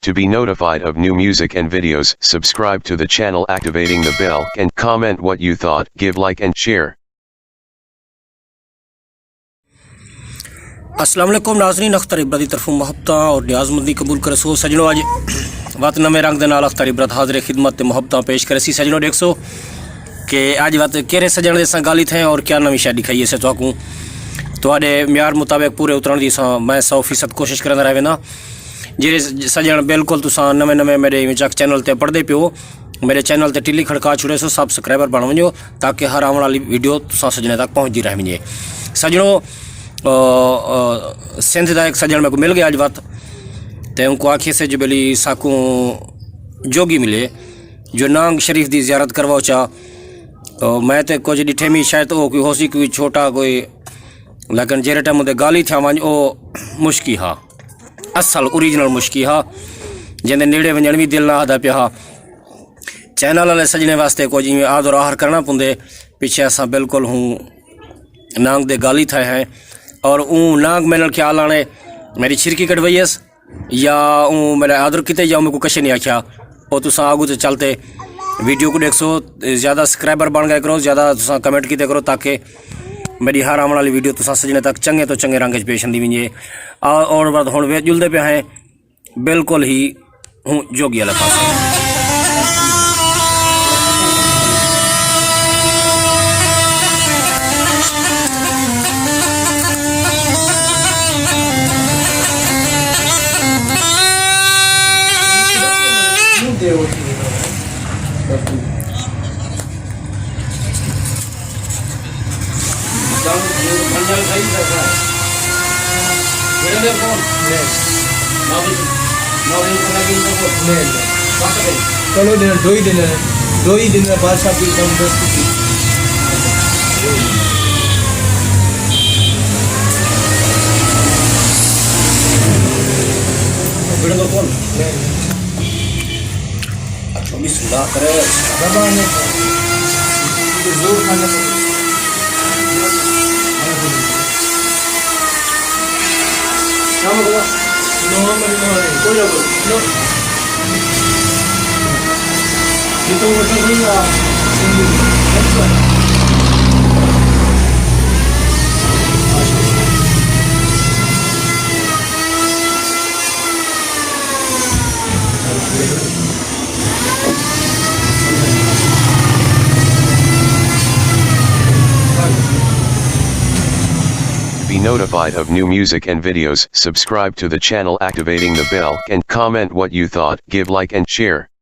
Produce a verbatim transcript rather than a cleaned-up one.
To be notified of new music and videos, subscribe to the channel, activating the bell, and comment what you thought. Give like and share. السلام علیکم ناظرین، اختر عبرت دی طرفوں محبتاں اور نیاز مندی قبول کرسو۔ سجنو، اج وت نویں رنگ دے نال اختر عبرت حاضر خدمت تے محبتاں پیش کرسی۔ سجنو، ݙیکھسو کہ اج وت کیرھے سجݨ دے اساں ڳالھی تھئے اور کیا نویں شے ݙکھائی اسے تہاکوں۔ تہاݙے معیار مطابق پورے اترݨ دی اساں، میں سو فیصد کوشش کریندا رہ وینداں۔ جیڑھے سجݨ بالکل تساں نویں نویں میݙے ایویں چک چینل تے پڑھدے پیو، میݙے چینل تے ٹلی کھڑکا چھوڑیسو، سبسکرائبر بݨ ونڄو، تاکہ ہر آوݨ والی ویڈیو تساں سجݨیں تک پہنچدی رہ ونڄے۔ سجݨو، آ، آ، سندھ دا ہک سجݨ میکوں مل ڳیا اڄ وت، تے اونکوں آکھیسے جو بھلی ساکوں جوڳی ملے، جو نانگ شریف دی زیارت کرواؤ چا۔ آ، میں تے کجھ ݙٹھے می، شاید او کوئی ہوسی، کوئی چھوٹا کوئی، لیکن جیڑھے ٹائم اوندے ڳالھی تھیا ونڄ، او مشکی ہا، اصل اوریجنل مشکی ہا، جیندے نیڑے ونڄݨ وی دل نہ آہدا پیا ہا۔ چینل والے سڄݨیں واسطے کجھ ایویں آدر آہر کرݨا پوندے۔ پچھے اساں بالکل ہوں نانگ دے ڳالھی تھئے ہیں اور اوں نانگ میݙے نال کیا لاݨے، میݙی چھرکی کڈھوائی ہس یا اوں میݙا آدر کیتے یا اوں میکوں کشے نہیں آکھیا۔ او تساں اڳوں تے چل تے ویڈیو کوں ݙیکھسو، زیادہ سبسکرائبر بݨ ڳئے کرو، زیادہ تساں کمنٹ کیتے کرو، تاکہ میݙی ہر آوݨ والی ویڈیو تساں سڄݨیں تک چنڳے توں چنڳے رنگ وچ پیش آندی ونڄے۔ آ، اور ورد ہݨ ویچ ڄلدے پئے ہیں، بالکل ہی ہوں جوڳی والے پاسے۔ چلو ݙینا، ݙوئی ݙینا، ݙوئی ݙینا، بادشاہ دی زبردستی کی۔ بسم اللہ کرے۔ زبان ہے۔ زور کھانے۔ کیا مطلب؟ نو نمبر نو ہے۔ کوئی نہ بول۔ نو۔ یہ تو مطلب نہیں رہا۔ Be notified of new music and videos, subscribe to the channel, activating the bell, and comment what you thought, give like and share.